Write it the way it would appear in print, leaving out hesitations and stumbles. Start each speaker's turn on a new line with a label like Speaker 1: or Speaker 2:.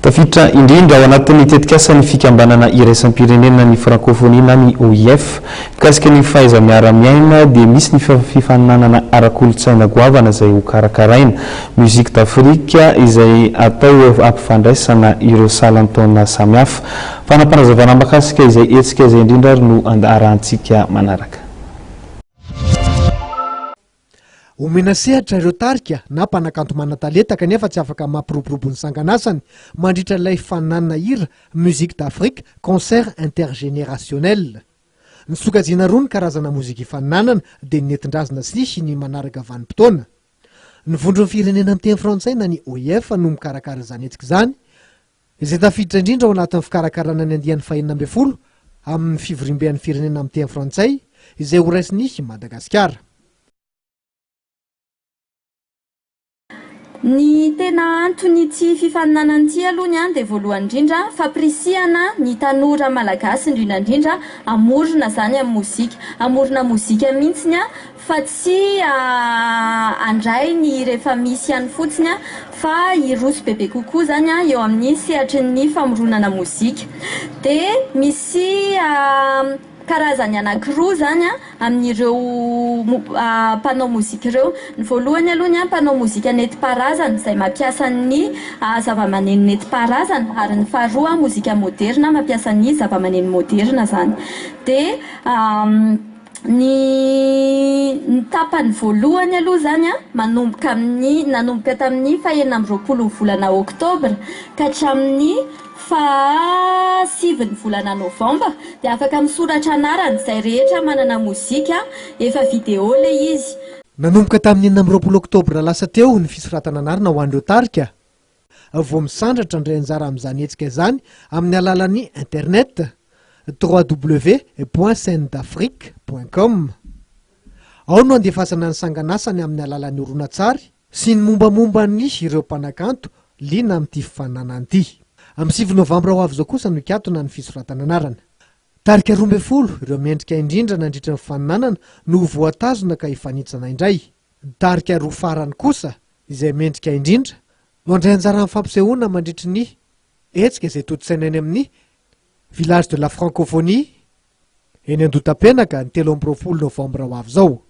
Speaker 1: Tafiditra indrindra ao anatin'ny tetikasan'ny fikambanana iraisam-pirenena ny Frankofonia na ny OIF. Mikasika ny fahaiza-miara-miaina dia misy ny fifaninanana ara-kolontsaina goavana izay hokarakaraina, Musique d'Afrique, izay atao hampifandraisana ireo salan-taona samihafa. Fanapanazavana mahakasika izay hetsika izay indrindra ary no arahantsika manaraka.
Speaker 2: Omena sehatra ireo tarika na mpanakanto manan-talenta kanefa tsy afaka mampiroborobo ny sanganasany mandritra ilay fananana hira Musique d'Afrique Concert Intergénérationnel. Ny sokajiana roa ny karazana mozika ifaninanana dia ny nentin-drazana sy ny manaraka vanim-potoana. Ny Vondron'ny Firenena Miteny Frantsay na ny OIF no mikarakara izany hetsika izany, izay tafiditra indrindra ao anatin'ny fikarakarana ny andiany fahenina ambin'ny folo amin'ny fivoriamben'ny firenena miteny frantsay izay horaisin'i Madagasikara.
Speaker 3: Ny tena anton'ity fifaninanana ity aloha ny an dia voalohany indrindra fampirisihana ny tanora malagasy indrindra indrindra hamorona izany amin'ny mozika, hamorona mozika mihitsiny an fa tsy handray ny hira efa misy ihany fotsiny fa hiroso bebe kokoa izany eo amin'ny sehatry ny famoronana mozika. Dia misy karazany anankiroa izany amin'ireo mpanao mozika ireo. Ny voalohany aloha ny mpanao mozika nentim-paharazana izay mampiasa ny zavamaneno nentim-paharazana ary ny faharoa mozika moderina mampiasa ny zavamaneno moderina izany. Dia Ny ny tapany voalohany aloha izany an, manomboka amin'ny nanomboka tamin'ny fahenina amby roapolo volana oktobra ka hatramin'ny faha sivin'ny volana novambra dia afaka misoratra anarana izay rehetra manana mozika efa vidéo ilay izy.
Speaker 2: Nanomboka tamin'ny 26 oktobra lasa teo ny fisoratana anarana ho an'ireo tarika vao misandratra handray anjara amin'izany hetsika izany amin'ny alalan'ny internet, www.scènedafrique point com. Ao no andefasana ny sanganasany amin'ny alalan'ny horonantsary sy ny mombamomba ny ireo mpanakanto liana amin'ity fifaninanana ity. Amin'ny sivy novambra ho avy izao kosa no hikatona ny fisoratana anarana. Tarika 12 ireo mendrika indrindra nandritra ny fifaninanana no ho voatazona ka hifanintsana indray. Tarika roa farany kosa izay mendrika indrindra no handray anjara amin'ny fampisehoana mandritry ny hetsika izay tontosaina eny amin'ny Village de la Francophonie eny Andohatapenaka ny 23 novambra ho avy izao.